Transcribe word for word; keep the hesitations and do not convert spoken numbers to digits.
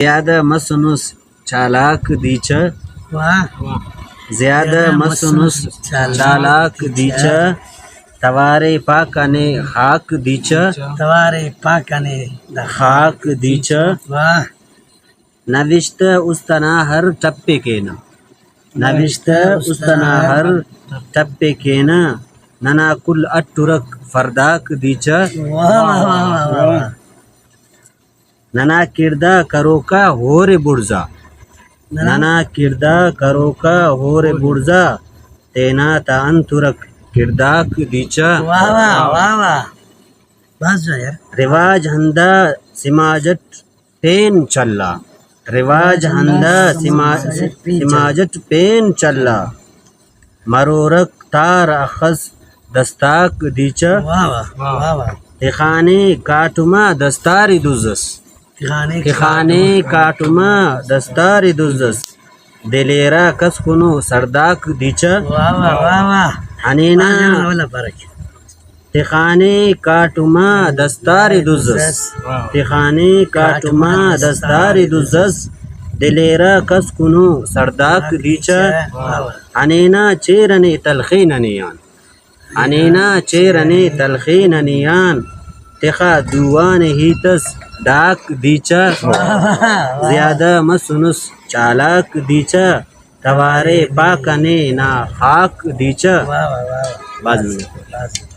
زیادہ مسنس چالاک دیچہ۔ واہ۔ زیادہ مسنس چالاک دیچہ۔ توارے پاک انے خاک دیچہ۔ توارے پاک انے خاک دیچہ۔ واہ۔ نوشتہ است انا ہر ٹپ ءِ کینہ۔ نوشتہ است انا ہر ٹپ ءِ کینہ۔ ننا کل اٹرک فرداک دیچہ۔ واہ، واہ، واہ، واہ، واہ۔ ننا کڑدا کروکا ہور ءِ بڑزا۔ ننا کڑدا کروکا ہور ءِ بڑزا۔ تینا تا انترک کڑداک دیچہ۔ واہ، واہ، واہ، واہ۔ بھاز جوان یار۔ رواج ہندا سماج اٹ پین چلا۔ رواج ہندا سما-، سماج اٹ پین چلا۔ مرورک تار اخس دستاک دیچہ۔ واہ واہ، واہ واہ۔ تخانے کاٹم آ دستاری دز اس۔ تخانے تخانے کاٹم آ دستاری دز اس۔ دلیرا کس کنو سڑداک دیچہ۔ واہ واہ، واہ واہ۔ ہنینا۔ اولا پارک۔ تخانے کاٹم آ دستاری دز اس۔ تخانے کاٹم آ دستاری دز اس۔ دلیرا کس کنو سڑداک دیچہ۔ ہنینا چیر انے تلخے ننے آن۔ ہنینا چیر انے تلخے ننے آن۔ تخا دو آن ہیت اس ڈاک دیچہ۔ زیادہ مسنس چالاک دیچہ۔ توارے پاک انے نا خاک دیچہ۔ واہ واہ واہ واہ۔ بھاز منت۔ بھاز۔